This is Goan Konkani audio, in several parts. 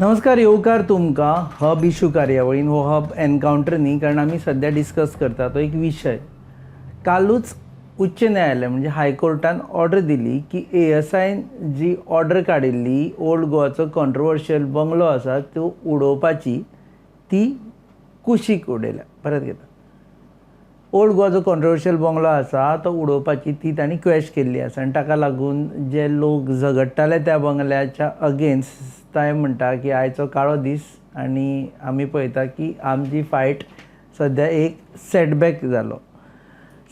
नमस्कार, येवकार तुमकां हब इशू कार्यावळीन. हो हब एनकावंटर न्ही, कारण आमी सद्या डिस्कस करता तो एक विशय. कालूच उच्च न्यायालय म्हणजे हायकोर्टान ऑर्डर दिली की एएसआयन जी ऑर्डर काडिल्ली, ओल्ड गोवाचो कॉन्ट्रोवर्शियल बंगलो आसा तो उडोवपाची, ती कुशीक उडयल्या. परत घेता, ओल्ड गोवाचो कॉन्ट्रोवर्शियल बंगलो आसा तो उडोवपाची, ती तांणी क्वेश केल्ली आसा. आनी ताका लागून जे लोक झगडटाले त्या बंगल्याच्या अगेन्स्ट, ते म्हणटा की आयचो काळो दीस आनी आमी पळयता की आमची फायट सद्या एक सेटबॅक जालो.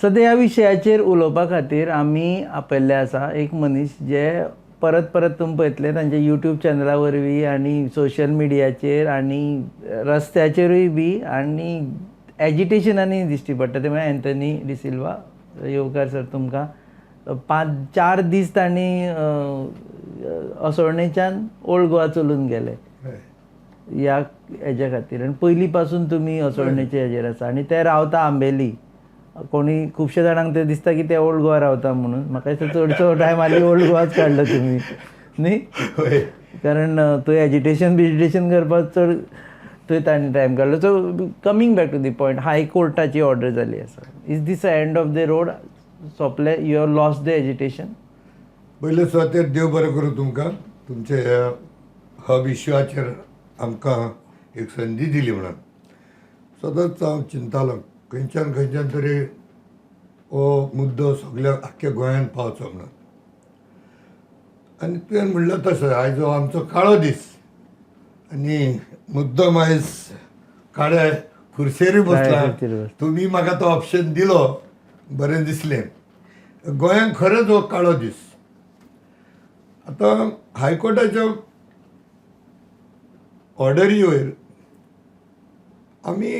सद्या ह्या विशयाचेर उलोवपा खातीर आमी आपयल्ले आसा एक मनीस, जे परत परत तुमी पळयतले तांच्या युट्यूब चॅनला वरवीं आनी सोशल मिडियाचेर आनी रस्त्याचेरूय बी आनी एजिटेशनांनी दिश्टी पडटा, ते म्हळ्यार एंथनी डिसिल्वा. येवकार सर तुमकां. 5-4 दीस तांणी असोळणेच्यान ओल्ड गोवा चलून गेले ह्या हेज्या खातीर. आनी पयलीं पासून तुमी असोळणेचे हेजेर आसा आनी ते रावता आंबेली. कोणी खुबशे जाणांक ते दिसता की ते ओल्ड गोवा रावता म्हणून. म्हाका दिसता चडसो टायम हालीं ओल्ड गोवाच काडलो तुमी न्ही? हय. कारण थंय एजिटेशन बिजिटेशन करपाक चड थंय तांणी टायम काडलो. So coming back to the point, हायकोर्टाची order जाली आसा. Is this a end of the road? सोंपले? You have lost the agitation? पयले सुवातेर देव बरें करूं तुमकां, तुमच्या ह्या हब इश्यूचेर आमकां एक संदी दिली म्हणून. सदांच हांव चिंतालो खंयच्यान खंयच्यान तरी हो मुद्दो सगल्या आख्ख्या गोंयांत पावचो म्हणून. आनी तुवें म्हणलें तशें, आयज हो आमचो काळो दीस आनी मुद्दम आयज काळ्या खुर्शेरूय बसला. खुर्चेर बसला. तुमी म्हाका तो ऑप्शन दिलो, बरें दिसलें. गोंयांत खरेंच हो काळो दीस. आतां हायकोर्टाच्या ऑर्डरी वयर आमी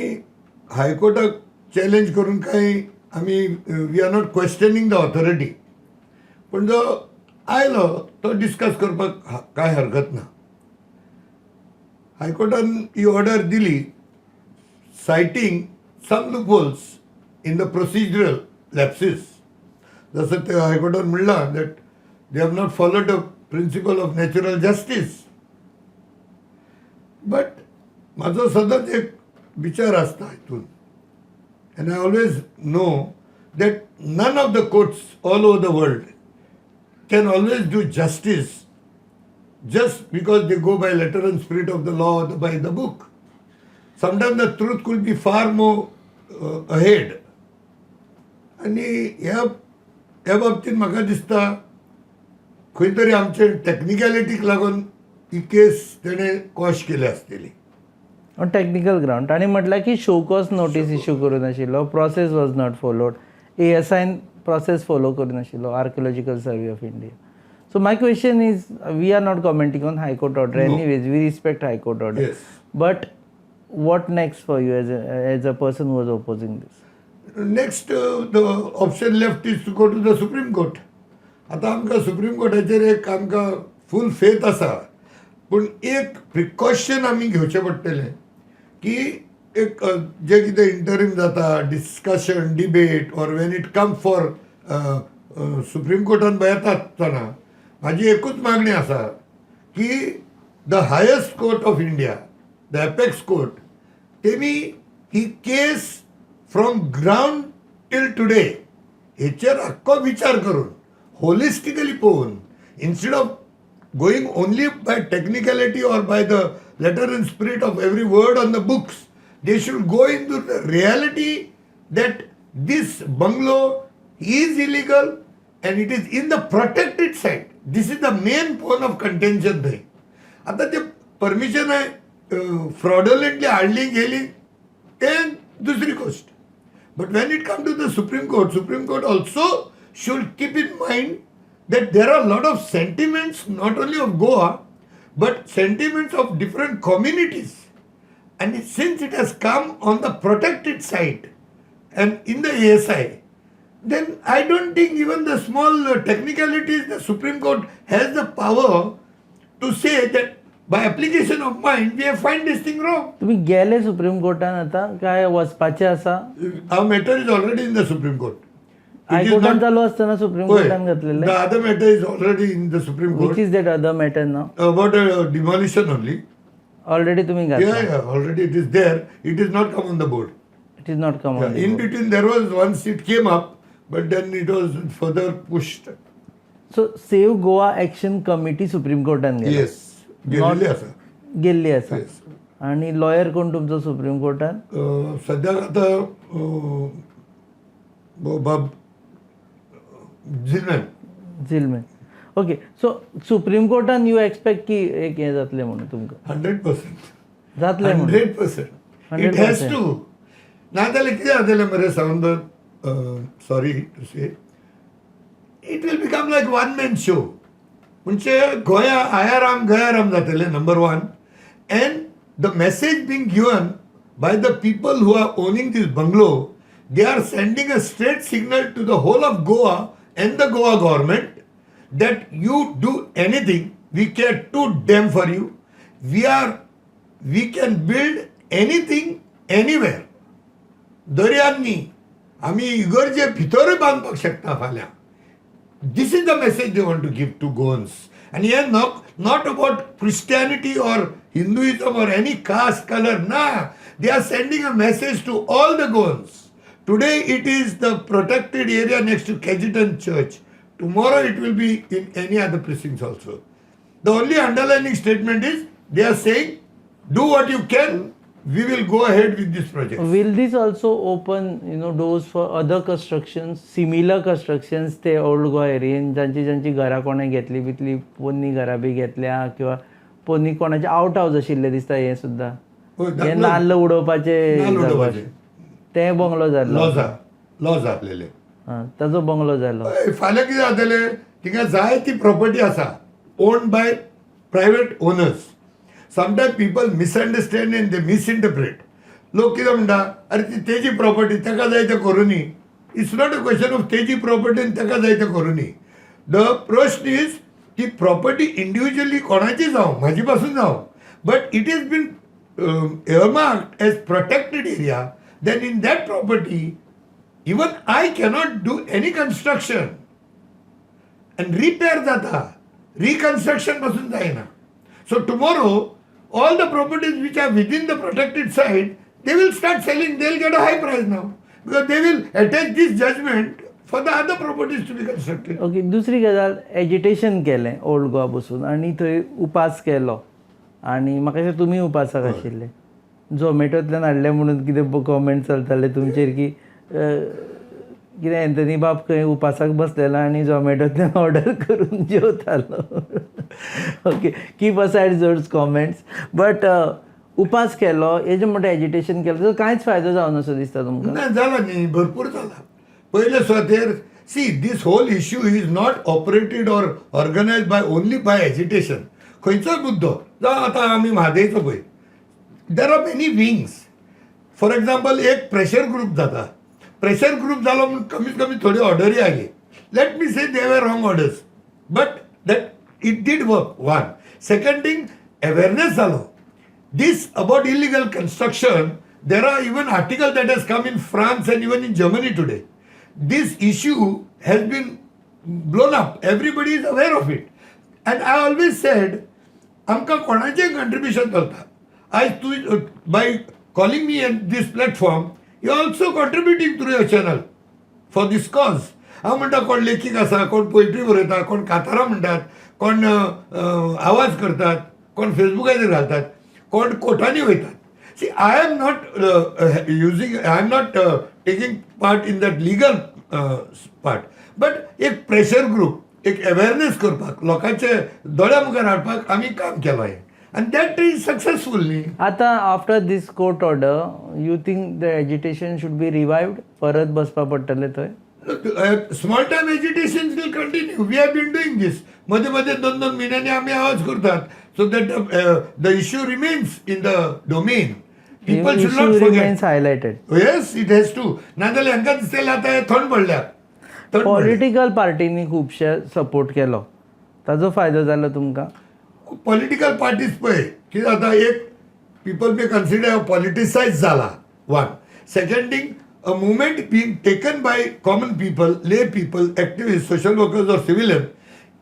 हायकोर्टाक चॅलेंज करून कांय आमी, we are not questioning the authority, पूण जो आयलो तो डिस्कस करपाक कांय हरकत ना. हायकोर्टान ही ऑर्डर दिली citing some loopholes in the procedural lapses. जसं ते हायकोर्टान म्हणलां that they have not followed the principle of natural justice. But म्हाजो सदांच एक विचार आसता हितून, and I always know that none of the courts all over the world can always do justice just because they go by letter and spirit of the law or by the book. Sometimes the truth could be far more ahead. आनी ह्या ह्या बाबतींत म्हाका दिसता खंय तरी आमचे टॅक्निकलिटीक लागून ही केस तेणें क्वॉश केल्या आसतली. ऑन टॅक्निकल ग्रावंड ताणें म्हटलां की शो कॉज नोटीस इश्यू करूं नाशिल्लो, process was not followed, एएसआयन process follow करूं नाशिल्लो, Archaeological Survey of India. So my question is, we are not commenting on High Court order. Anyways, we respect High Court order. But what next for you as a person was opposing this? Next, the option left is to go to the Supreme Court. आतां आमकां सुप्रीम कोर्टाचेर एक आमकां फूल फेथ आसा, पूण एक प्रिकॉशन आमी घेवचें पडटलें की एक जें कितें इंटरीम जाता, discussion, debate, or when it come for supreme कोर्टान येता आसतना म्हाजी एकूच मागणी आसा की the highest court of India, the apex court, तेमी ही case from ground till today हेचेर आख्खो विचार करून, होलिस्टिकली पळोवन, instead of going only by technicality or by the letter and spirit of every word on the books, they should go into the reality that this bungalow is illegal and it is in the protected site. This is the main point of contention थंय. आतां ते परमिशन फ्रॉडलंटली हाडली गेली तें दुसरी गोश्ट, but when it come to the Supreme Court, Supreme Court also should keep in mind that there are a lot of sentiments, not only of Goa, but sentiments of different communities. And since it has come on the protected site and in the ASI, then I don't think even the small technicalities, the Supreme Court has the power to say that by application of mind we have find this thing wrong. तुमी गेले सुप्रीम कोर्टान आतां काय वचपाचें आसा? Our matter is already in the Supreme Court. It is हायकोर्टान चालू आसतना सुप्रीम कोर्टान घातलेलें? The other matter is already in the Supreme Court. Which is that other matter now? About demolition only. Already तुमी घातला? Yeah, already it is there. It is not come on the board. It is not come on. In between there was once it came up, but then it was further pushed. So Save Goa Action Committee supreme कोर्टान गेला? Yes, गेलेली आसा. गेल्ली आसा? Yes. आणि लॉयर कोण तुमचो सुप्रीम कोर्टान? सद्याक आतां बाब झिलमॅन. झिलमॅन, ओके. सो सुप्रीम कोर्टान you expect की एक हें जातलें म्हणून तुमकां? 100%. जातलें म्हणून? 100%. It has 100%. To. नाजाल्यार कितें जातलें मरे Sawant, sorry to say, it will become like one man show. म्हणजे गोंया आयाराम गयाराम जातलें, number one, and the message being given by the people who are owning this bungalow, they are sending a straight signal to the whole of Goa and the Goa government that you do anything, we care two damn for you. We can build anything anywhere. दर्यान न्ही, आमी इगर्जे भितरूय बांदपाक शकता फाल्यां. This is the message they want to give to Goans. आनी हें not about Christianity or Hinduism or any caste, colour ना. They are sending a message to all the Goans. Today it is the protected area next to Cajetan Church. Tomorrow it will be in any other precincts also. The only underlining statement is they are saying, do what you can, we will go ahead with this project. Will this also open doors for other constructions, similar constructions ते ओल्ड गोवा एरियेन जांची जांची घरां कोणें घेतली बितली, पोन्नी घरां बी घेतल्या किंवा पोन्नी कोणाचे आउट हावस आशिल्लें दिसता हें सुद्दां? हय, हे नाल्ल उडोवपाचे. नाल्ल उडोवपाचे. ते बंगलो जाल्लो. लॉजा लॉ जातलेले. आं, ताजो बंगलो जालो. हय, फाल्यां कितें जातलें, थिंगा जाय ती प्रॉपर्टी आसा owned by private owners. Sometime people misunderstand and they misinterpret. लोक कितें म्हणटा, अरे ती तेजी प्रॉपर्टी, ताका जाय तें करुनी. It's not a question of तेजी प्रॉपर्टी आनी ताका जाय तें करुनी. The प्रश्न is ती प्रॉपर्टी इंडिविज्युअली कोणाची जावं, म्हाजी पासून जावं, but it is been earmarked as protected area, then in that property even I cannot do any construction and repair जाता, रिकन्स्ट्रक्शन पासून जायना. So tomorrow all the properties which are within the protected site, they will start selling. They will get a high price now because they will attach this judgment for the other properties to be constructed. Okay, दुसरी गजाल, एजिटेशन केलें ओल्ड गोवा बसून आनी थंय उपास केलो आनी म्हाका दिसता तुमी उपासाक आशिल्ले. झोमॅटोंतल्यान हाडलें म्हणून कितें कॉमेंट चलताले तुमचेर की कितें एंथनी बाब खंय उपासाक बसलेलो आनी झोमॅटोंतल्यान ऑर्डर करून जेवतालो. Okay, keep aside those comments, but उपास केलो, हेजे म्हणटा एजिटेशन केलें, ताजो कांयच फायदो जावना सो दिसता तुमकां? ना, जाला न्ही, भरपूर जाला. पयले सुवातेर, see, this whole issue is not operated or organize by only by agitation. खंयचोय मुद्दो जावं, आतां आमी म्हादयचो पळय, there are many wings. For example, एक प्रेशर ग्रूप जाता. प्रेशर ग्रूप जालो म्हूण कमीत कमी थोडी ऑर्डरी आयली. Let me say they were wrong orders, but that it did work, one. Second thing, awareness जालो this about illegal construction. There are even article that has come in France and even in Germany today. This issue has been blown up. Everybody is aware of it. And I always said, आमकां कोणाचें कंट्रिब्युशन चलता. आयज तूं by calling me on this platform, you also contributing through your channel for this cause. हांव म्हणटा, कोण लेखीक आसा, कोण पोयट्री बरयता, कोण कातारां म्हणटात, कोण आवाज करतात, कोण फेसबुकाचेर घालतात, कोण कोर्टांनी वयतात. See, I am not using, I am not taking part in that legal part, but एक प्रेशर ग्रूप, एक अवेरनेस करपाक, लोकांचे दोळ्या मुखार हाडपाक आमी काम केलां हें आनी that is successful न्ही. आतां after this court order, you think the agitation should be revived? परत बसपा पडटलें थंय? Small time agitation will continue. We have been doing this. मध्ये मध्ये दोन दोन महिन्यांनी आम्ही आवाज करतात so that the issue remains in the domain. People should not issue forget. Remains highlighted. Yes, it has to. नाजाल्यार हांकां दिसतलें आतां हे थंड पडल्यात, थंड पडले. पॉलिटिकल पार्टींनी खुबशे सपोर्ट केलो, ताजो फायदो जालो तुमकां? पॉलिटिकल पार्टीज पळय कितें जाता, एक people may consider politicise जाला, one. Second thing, a movement being taken by common people, lay people, activist, social workers or civilian,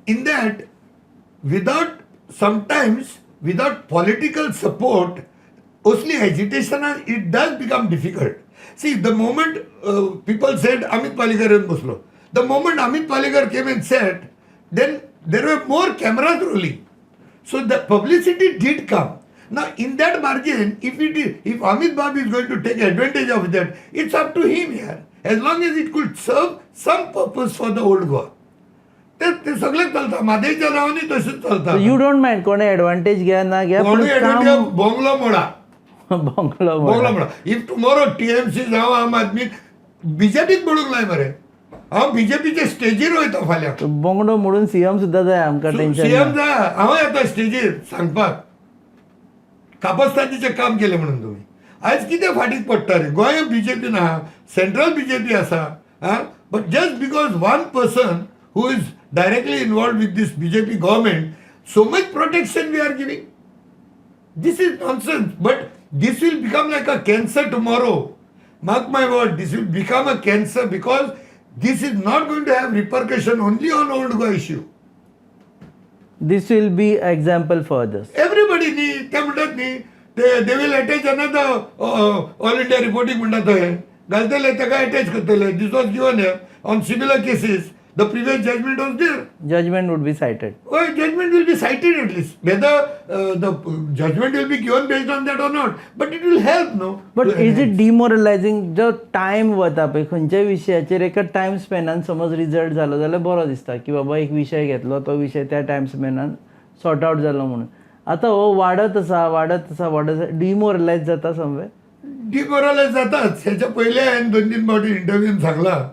in that without sometimes Without political support असली एजिटेशनान it does become difficult. See, the moment people said Amit Palekar येवन बसलो, the moment Amit Palekar came and sat, then there were more cameras rolling. So the publicity did come. Now, in that margin, if Amit Bab is going to take advantage of that, it's up to him here. As long as it could serve some purpose for the Old Goa. ते ते सगळेच चलता, म्हादयच्या नावाने तशेंच चलता. You don't mind कोणे एडवांटेज घ्या ना घ्या, पण कोणूय काम advantage, बोंगलो Moda. बोंगलो. बोंगलो Moda. If tomorrow TMC जावं आम आदमी, बीजेपीक मोडूंक लाय मरे, हांव बीजेपीचे स्टेजीर वयता फाल्यां. बोंगडो मोडून सीएम सुद्दां जाय आमकां, टेन्शन. सीएम जाय, हांव येता स्टेजीर सांगपाक कापस्तादीचें काम केलें म्हणून. तुमी आयज कितें फाटीक पडटा रे? गोंयांत बीजेपी ना, सेंट्रल बीजेपी आसा. आं, but just because one person who is directly involved with this BJP government, so much protection we are giving. This is nonsense, but this will become like a cancer tomorrow. Mark my word, this will become a cancer because this is not going to have repercussion only on Old Goa issue. This will be example for others. Everybody न्ही, ते म्हणटात न्ही, ते they will attach another All India Reporting म्हणटा थंय घालतले, ताका अटॅच करतले. This was given on similar cases, the previous judgment was there. Judgment would be cited. Oh, judgment will be cited at least. Whether the judgment will be given based on that or not, but it will help, no? But to is it enhance. Demoralising? जो टायम वता पळय, खंयच्याय विशयाचेर एका टायम स्पॅनान समज रिजल्ट जालो जाल्यार बरो दिसता की बाबा एक विशय घेतलो, तो विशय त्या टायम स्पॅनान सॉर्ट आवट जालो म्हणून. आतां हो वाडत आसा, वाडत आसा, वाडत आसा, डिमोरलायज जाता समवेर. डिमोरलायज जाताच. ह्याच्या पयले हांवें दोन तीन फावटी इंटरव्यून सांगलां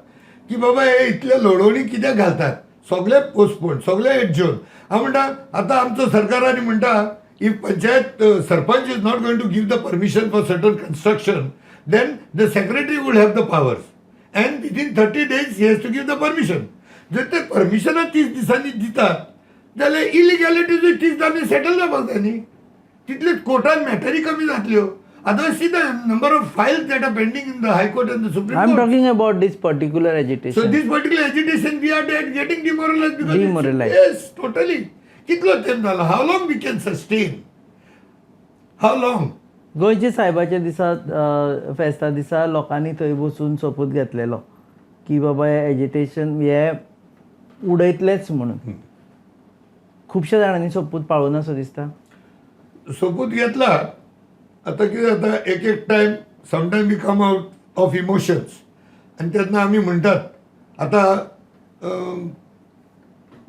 की बाबा हे इतले लढवणी कित्याक घालतात, सगळे पोस्टपोन, सगळे एडजोन. हांव म्हणटा, आतां आमचो सरकार आनी म्हणटा, if panchayat sarpanch is not going to give the permission for certain construction, then the secretary would have the powers and within 30 days he has to give the permission. जर ते परमिशनां 30 दिसांनी दितात जाल्यार इलिगॅलिटीजूय 30 दिसांनी सेटल जावपाक जाय न्ही. तितलेच कोर्टान मॅटरी कमी जातल्यो. Otherwise, see the number of files that are pending in the High Court and the Supreme I am Court. Talking about this particular So agitation. This particular agitation, we are getting demoralized because Demoralized. Yes, totally. कितलो तेंप जाला? How long we can sustain? How long? गोंयचे सायबाच्या दिसा, फेस्ता दिसा लोकांनी थंय बसून सोपूत घेतलेलो की बाबा हे एजिटेशन हे उडयतलेच म्हणून. खुबश्या जाणांनी सोपूत पाळूना सो दिसता. सोपूत घेतला. आता कितें जाता, एक एक time, sometime we come out of emotions आनी तेन्ना आमी म्हणटात. आतां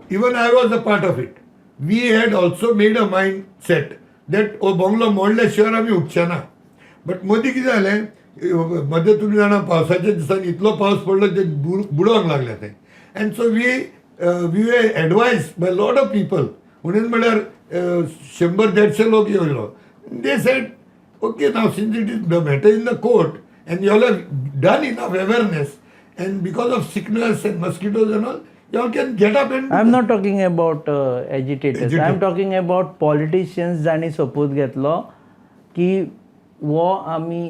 even I was a part of it. We had also made a mind set that हो बंगलो मोडल्या शिवाय आमी उठचे ना. बट मदीं कितें जालें, मदें तुमी जाणा, पावसाच्या दिसांनी इतलो पावस पडलो, ते बुडोवंक लागले ते. And so we were advised by lot of people, म्हणून म्हळ्यार 100-150 लोक येयलो. They said, okay, now since it is the matter in the court and you all have done enough awareness, and because of sickness and mosquitoes and all, you all can get up and I am not talking about agitators, I am Agitator. Talking about politicians जांणी सोपूत घेतलो की हो आमी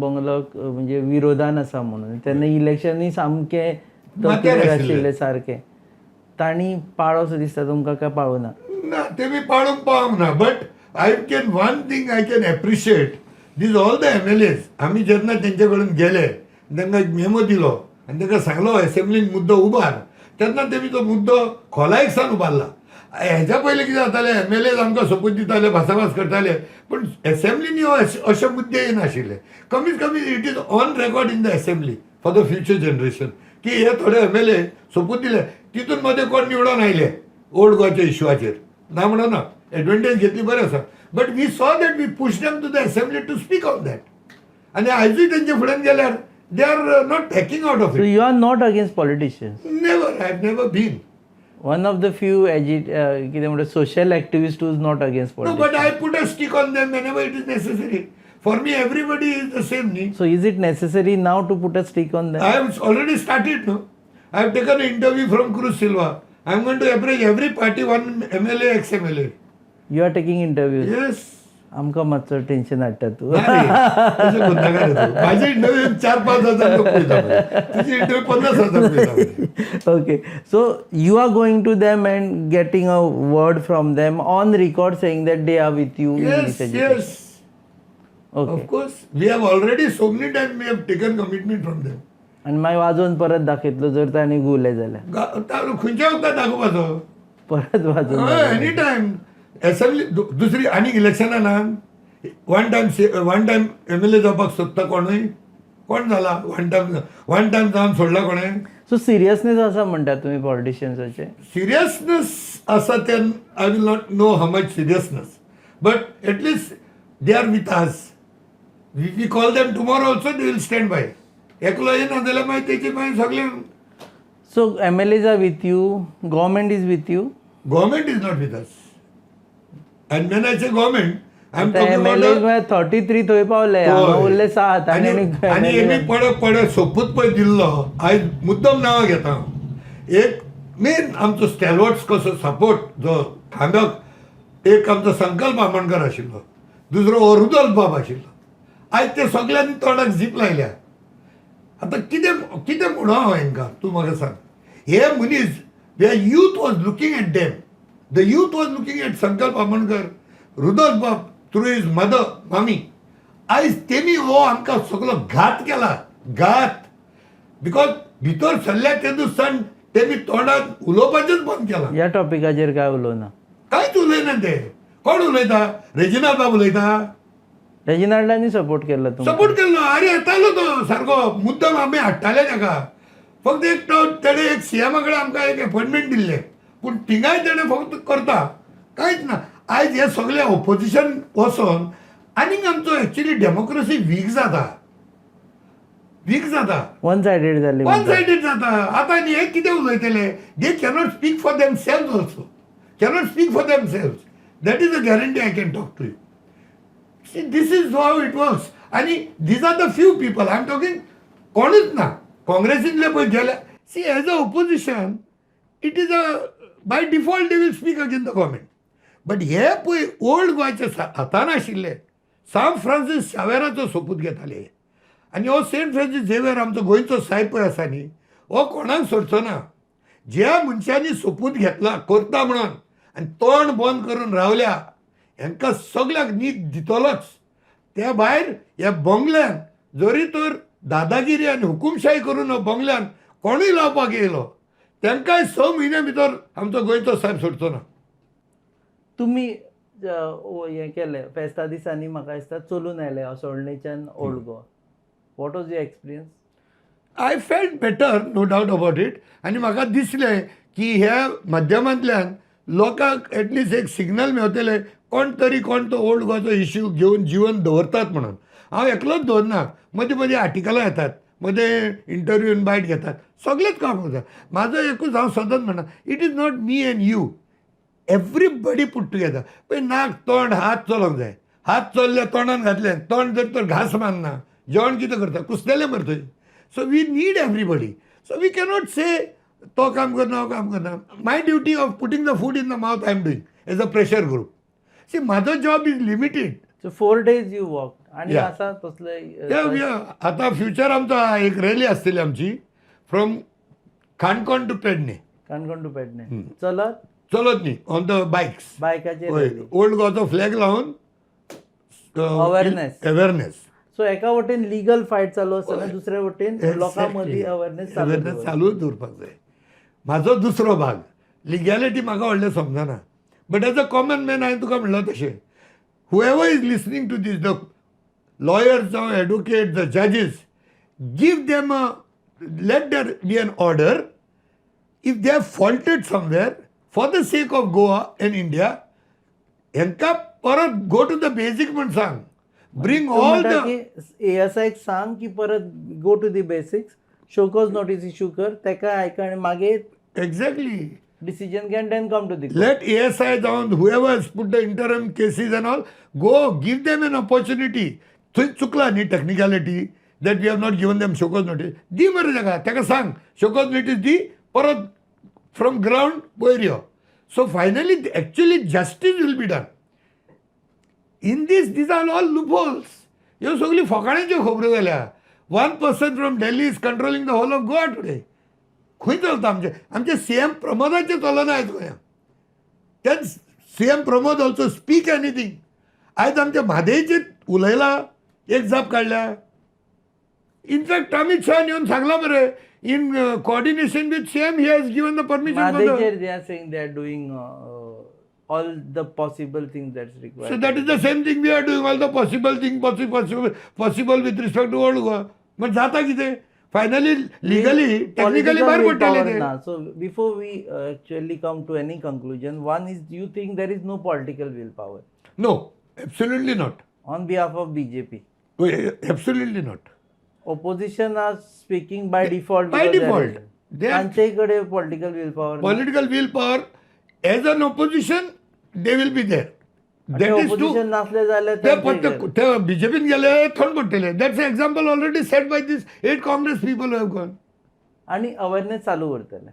बंगलो म्हणजे विरोधान आसा म्हणून. तेन्ना इलेक्शनूय सामकें माथ्यार तकलेर आशिल्ले. आशिल्ले सारकें. तांणी पाळो सो दिसता तुमकां काय पाळूना? ना, ते मी पाळूंक पावंक ना, but I can one thing I can appreciate these all the MLAs. आमी जेन्ना तेंचे कडेन गेले, तांकां एक मेमो दिलो आनी तांकां सांगलो एसेंब्लीन मुद्दो उबार, तेन्ना तेमी तो मुद्दो खोलायेक सावन उबारला. हेज्या पयलीं कितें जातालें, एमएलएज आमकां सोपूत दिताले, भासाभास करताले, पूण एसेंब्लीनी हो अशे मुद्दे येनाशिल्ले. कमीत कमी it is on record in the assembly for the future generation की हे थोडे एमएलए सोपूत दिले. तितून मदें कोण निवडून आयले ओल्ड गोवाच्या इश्यूआचेर, ना म्हणना, एडवांटेज घेतली, बरें आसा, but we saw that we push them to the assembly to speak on that. आनी आयजूय तेंच्या फुड्यान गेल्यार they are not backing out of so it. You are not against politicians? Never. I have never been. One of the few कितें म्हणटा, social activist is not against No, politics. But I put a stick on them whenever it is necessary. For me, everybody is the same. न्ही? So is it necessary now to put a stick on I them? Have already started, no? I have taken an interview from Cruz Silva. I am going to approach every party, one MLA, ex-MLA. You are taking interviews? Yes. आमकां मातसो टेन्शन हाडटा तूं. ना रे, तशें करनाका रे तूं. म्हाजे इंटरव्यू 4-5 हजार लोक पळयता मरे. तुजी इंटरव्यू 50,000 पळयता मरे. Okay, so you are going to them and getting a word from them on record saying that they are with you in Yes, this agitation. Yes. Of course, we have already so many times we have taken commitment from them. आनी मागीर वाजोवन परत दाखयतलो जर तांणी घुले जाल्यार. खंयच्या वखदार दाखोवपाचो? परत वाजोवन. Any time. एसेंब्ली दुसरी आनीक इलेक्शनां ना. One time MLA जावपाक सोदता कोणूय? कोण जाला वन टायम? वन टायम जावन सोडला कोणें? सो सिरियसनेस आसा म्हणटा तुमी पॉलिटिशियन्साचे? सिरियसनेस आसा ते I will not know how much seriousness, but at least they are with us. We call them tomorrow also, they will stand by. एकलो येना जाल्यार मागीर तेची मागीर सगळे. So MLAs are with you, government is with you? Government is not with us, and when I say government, I am M L A 33 थंय पावले, हांगा उरले सात. आणि आनी आणि हेमी पडे पडे सोपूत पळय दिल्लो. आयज मुद्दम नांवां घेता हांव. एक मेन आमचो स्टॅलवर्ड्स कसो सपोर्ट जो खांब्याक, एक आमचो संकल्प आमोणकर आशिल्लो, दुसरो हो रुदोल्फ बाब आशिल्लो. आयज ते सगळ्यांनी तोंडाक जीप लायल्या. आतां कितें कितें म्हणू हांव हेंकां, तूं म्हाका सांग. हे मनीस, the youth was looking at them, the youth was looking at Sankalp Amonkar, Rudolf बाब थ्रू his mother मामी. आयज तेमी हो आमकां सगलो घात केला, घात. Because भितर सरल्या ते दिसान तेमी तोंडात उलोवपाचेंच बंद केलां. ह्या टॉपिकाचेर काय उलोवना? कांयच उलयना ते. कोण उलयता? रेजिनाल्ड बाब उलयता. रेजिनाल्डानी सपोर्ट केल्लो तुमकां? सपोर्ट केल्लो. अरे, येतालो तो सारको, मुद्दम आमी हाडटाले ताका. फक्त एक तो तेणें एक सीएमा कडेन आमकां एक एपॉयंटमेंट दिल्लें, पूण थिंगाय तेणें फक्त करता, कांयच ना. आयज हे सगळे ओपोजिशन वचोन आनीक आमचो एक्चुली डेमोक्रेसी वीक जाता, वीक जाता. वन सायडेड जाली वन म्हणटा. सायडेड जाता आतां. आनी हे कितें उलयतले? They cannot speak for them selves also, cannot speak for them selves. That is a guarantee I can talk to you. See, this is how it works. आनी these are the few people I am talking. कोणूच ना काँग्रेसींतले पळय गेले. See, as a opposition, it is a by default they will speak against the government, but हे पळय ओल्ड गोंयचे हातान आशिल्ले सांत फ्रांसीस शावेराचो सोपूत घेताले. आनी हो सेंट फ्रांसीस झेवियर आमचो गोंयचो सायब पळय आसा न्ही, हो कोणाक सोडचो ना. ज्या मनशांनी सोपूत घेतला करता म्हणून आनी तोंड बंद करून रावल्या, हेंकां सगळ्यांक नीत दितलोच. त्या भायर ह्या बंगल्यान जरी तर दादागिरी आनी हुकुमशाही करून हो बंगल्यान कोणूय लावपाक येयलो, तांकांय 6 म्हयन्या भितर आमचो गोंयचो सायब सोडचो ना. तुमी हें केलें फेस्ता दिसांनी, म्हाका दिसता चलून आयले असोळणेच्यान old Goa. What was your experience? I felt better, no doubt about it. आनी म्हाका दिसलें की ह्या माध्यमांतल्यान लोकांक एटलिस्ट एक सिग्नल मेवतलें, कोण तरी कोण तो ओल्ड गोवाचो इश्यू घेवन जिवन दवरतात म्हणून. हांव एकलोच दवरना. मदीं मदीं आर्टिकलां येतात, मदें इंटरव्यून बायट घेतात, सगळेंच काम करता. म्हाजो एकूच, हांव सदांच म्हणटा, it is not me and you, everybody put together. पळय, नाक तोंड हात चलोंक जाय. हात चल्ले, तोंडान घातलें, तोंड जर तर घास मारना, जेवण कितें करता? कुसलेलें मरे थंय. So we need everybody. So we cannot से तो काम करना, हांव काम करना. My duty of putting the food in the mouth I am doing as a pressure group. See, म्हाजो job is limited. So 4 days you walk आनी Yeah. आसा तसले? आतां फ्युचर आमचो एक रॅली आसतली आमची from Canacona to Pernem. Canacona to Pernem चलत? चलत न्ही, ऑन the bikes. बायकाचेर? हय, ओल्ड गोवाचो फ्लॅग लावन. Awareness. Awareness. सो एका वटेन लिगल फायट चालू आसतना दुसऱ्या वटेन लोकां मदीं अवेरनेस चालू अवेरनेस दवरप. चालूच दवरपाक जाय. म्हाजो दुसरो भाग लिगॅलिटी म्हाका व्हडलें समजना, but as a common man हांवें तुका म्हणलां तशें, whoever is listening to this, the lawyers जावं advocate, the judges, give them a let there be an order. If they have faulted somewhere, for the sake of Goa and India, हेंकां परत गो टू the basic म्हण सांग. ब्रिंग तूं ऑल म्हणटा the की एएसआयक सांग की परत go to the basics, show cause notice issue कर तेका, आयक आनी मागीर exactly decision can then come to the Let ASI down, whoever has put the interim cases and all, go give them an opportunity. थंय चुकला न्ही technicality that we have not given them show cause notice, दी मरे ताका. ताका सांग, शोकॉज नोटीस दी, परत फ्रॉम ग्रावंड वयर यो. So finally actually justice will be done. In this, these are all loopholes. ह्यो सगळ्यो फोकाणांच्यो खबरो जाल्या. One person from Delhi is controlling the whole of Goa today. खंय चलता आमचें? आमचें सीएम प्रमोदाचें चलना आयज गोंयांत. Can CM Pramod also speak anything? आयज आमच्या म्हादयचेर उलयला, एक जाप काडल्या. इनफॅक्ट अमीत शहान येवन सांगलां मरे, in coordination with CM he has given the permission. म्हादयचेर they are saying they are doing all the possible things that's So required. That is the same thing we are doing, all the possible thing possible with respect to Old Goa. मग जाता कितें फायनली, लिगली, टेक्निकली भायर पडटले ते. So before we actually come to any conclusion, one is, you think there is no political willpower No, absolutely not. On behalf of BJP? Absolutely not. Opposition are speaking by default. By because they are default. तांचे कडे political will power. Political will power as an opposition, they will be there, that is to opposition नासले जाल्यार ते ते बीजेपीन गेले, थंड पडटले. That's example already set by this eight Congress people have gone. आणि अवेअरनेस चालू करतले.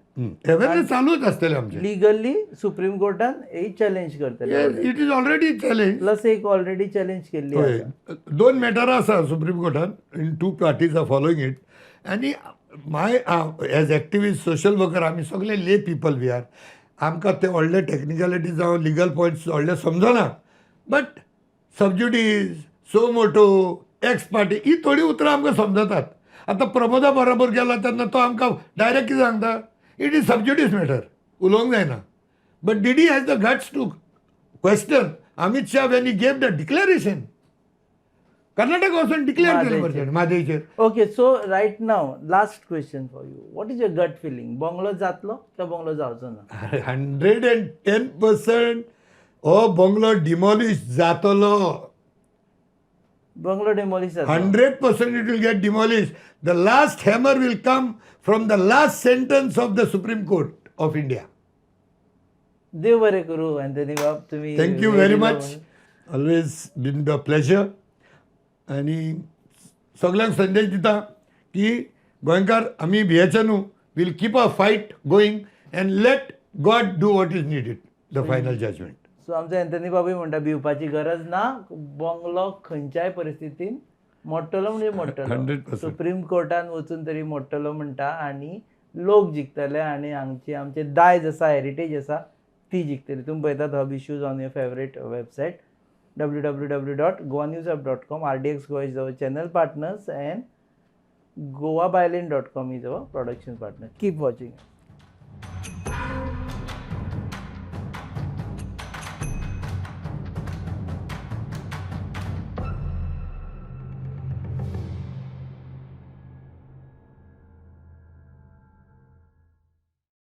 अवेअरनेस चालूच आसतले आमचे. लिगली सुप्रीम कोर्टान एक चॅलेंज करतले. It is already challenge. Plus एक ऑलरेडी चॅलेंज केल्ली हय. आसा. दोन मॅटरां आसा supreme कोर्टान in two parties are following it. आनी my as activist, social worker, आमी सगळे ले पिपल we are. आमकां ते व्हडले टॅक्निकलिटी जावं लिगल पॉयंट्स व्हडले समजना, but sub judice, suo motu, ex parte ही थोडीं उतरां आमकां समजतात. आतां प्रमोदा बरोबर गेला तेन्ना तो आमकां डायरेक्ट कितें सांगता, it is sub judice matter, उलोवंक जायना. But Didi has the guts to question Amit Shah when he gave the declaration. Karnataka वचून डिक्लेअर केलें मरे तेणें म्हादयचेर. Okay, so right now, last question for you, what is your gut feeling? Bungalow जातलो काय बंगलो जावचो ना? 110% हो बंगलो डिमॉलिश जातलो. बंगलो डेमोलिश जातलो. 100% it will get demolish. The last hammer will come from the last sentence of the Supreme Court of India. देव बरें करूं अँथनी बाब, तुम्ही Thank you very much, always been the pleasure. आनी सगल्यांक संदेश दिता की गोंयकार आमी भियेचे न्हू. Will keep a fight going and let God do what is needed, the final judgment. So आमचो अँथनी बाबूय म्हणटा, भिवपाची गरज ना, बंगलो खंयच्याय परिस्थितीन मोडटलो म्हणजे मोडटलो. 100%. सुप्रीम कोर्टान वचून तरी मोडटलो म्हणटा आनी लोक जिखतले आनी हांगची आमचे दायज आसा, हेरिटेज आसा, ती जिखतली. तुमी पळयतात Hub Issues on your favourite website www.goanewshub.com. RDX Goa is our channel partners and goabylane.com is our production partner. Keep watching.